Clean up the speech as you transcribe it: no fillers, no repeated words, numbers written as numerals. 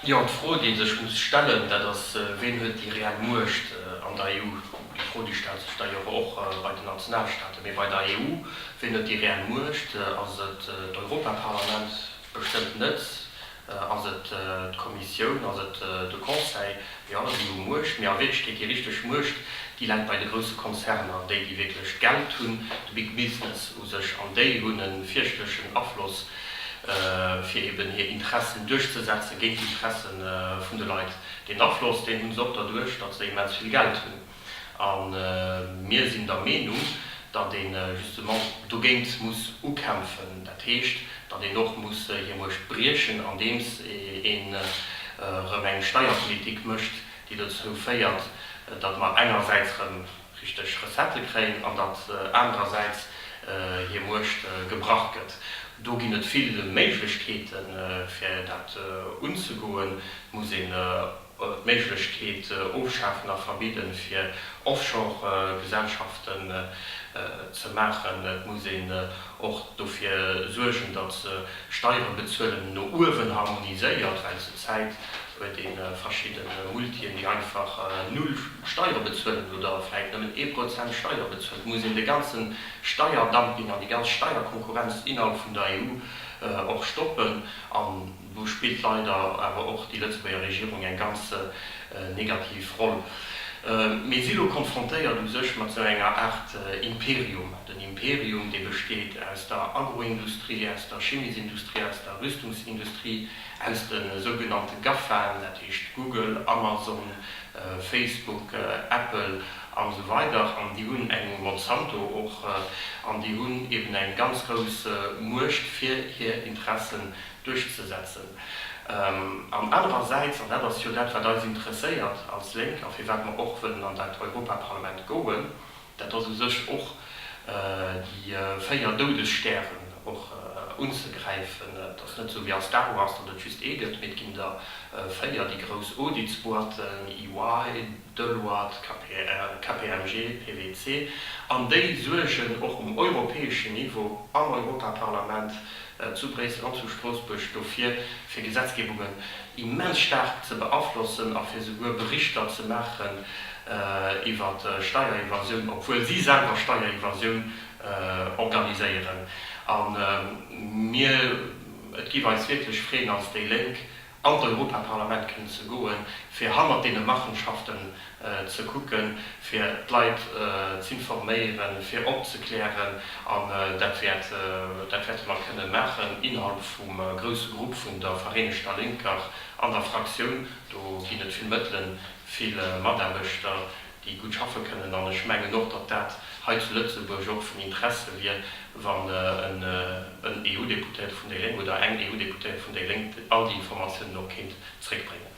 Jo, d'Fro, déi ee sech muss stellen, dat ass, Ween huet déi reell Muecht an der EU? Déi Fro, déi stellt sech d'ailleurs och bei den Nationalstaaten, mee bei der EU, ween huet déi reell Muecht? Ass et d'Europaparlament? Bestëmmt net. Ass et d'Kommissioun? Ass et de Conseil? Jo, si hu Muecht, mee a Wierklechkeet déi richteg Muecht, déi läit bei de grousse Konzerner, déi, déi wierklech Geld hunn, de Big Business u sech, an déi hunn e fierchtlechen Afloss fir eben hir Interessen duerchzesetze géint d'Interesse vun de Leit. Deen Afloss, deen hu se och derduerch, datt se immens vill Geld hunn. A mir sinn der Meenung, datt ee justement dogéint muss ukämpfen. Dat heescht, datt een och muss hir Muecht briechen, andeems een erëm eng Steierpolitik mécht, déi dozou féiert, datt mer engersäits erëm richteg Recettë kréien an datt anerersäits hir Muecht gebrach gëtt. Do ginn et vill Méiglechkeete fir dat unzegoen. Et muss een d'Méiglechkeet ofschafen a verbidden, fir Offshore-Gesellschaften ze maachen. Et muss een och dofir suergen, datt Steiere bezuelen no uewen harmoniséiert, well zur Zäit huet ee verschidde Multien, déi einfach null Steiere bezuelen oder vläit nëmmen ee Prozent Steiere bezuelen. Et muss een de ganze Steierdumping an déi ganz Steierkonkurrenz innerhalb vun der EU och stoppen. An do spillt leider awer och déi Lëtzebuerger Regierung eng ganz negativ Roll. Mir si lo konfrontéiert u sech mat esou enger Aart Imperium. Den Imperium, dee besteet aus der Agroindustrie, aus der Chimiesindustrie, aus der Rüstungsindustrie, aus de sougenannte GAFAen, dat heescht Google, Amazon, Facebook, Apple an esou weider, an déi hunn eng, Monsanto och, an déi hunn eben eng ganz grouss Muecht fir hir Interessen duerchzesetzen. An anerersäits, an dat ass jo dat wat eis interesséiert als Lénk a firwat mer och wëllen an dat Europaparlament goen, dat ass u sech och déi 4 Doudesstären och unzegräifen. Et ass net esou wéi a Star Wars, datt et just ee gëtt, mee et ginn der 4, déi grouss Auditsboîten, EY, Deloitte, KPMG, PwC, an déi suergen och um europäeschen Niveau, am Europaparlament, zu Bréissel an zu Stroossbuerg dofir, fir Gesetzgebungen immens staark ze beaflossen a fir souguer Berichter ze maachen iwwer Steierevasioun, obwuel si selwer Steierevasioun organiséieren. A mir, et géif eis wierklech freeën als déi Lénk, an d'Europaparlament kënnen ze goen, fir hannert deene Machenschaften ze kucken, fir d'Leit z'informéieren, fir opzeklären. An dat wäert, dat wäerte mer kënne maachen innerhalb vum grousse Grupp vun der Vereenegter Lénker an der Fraktioun. Do ginn et vill Mëttelen, vill Mataarbechter, déi gutt schaffe kënnen. An ech mengen och, datt dat hei zu Lëtzebuerg och vun Interesse wier, wann en EU-Deputéierte vun déi Lénk oder eng EU-Deputéiert vun déi Lénk all déi Informatiounen och kéint zréckbréngen.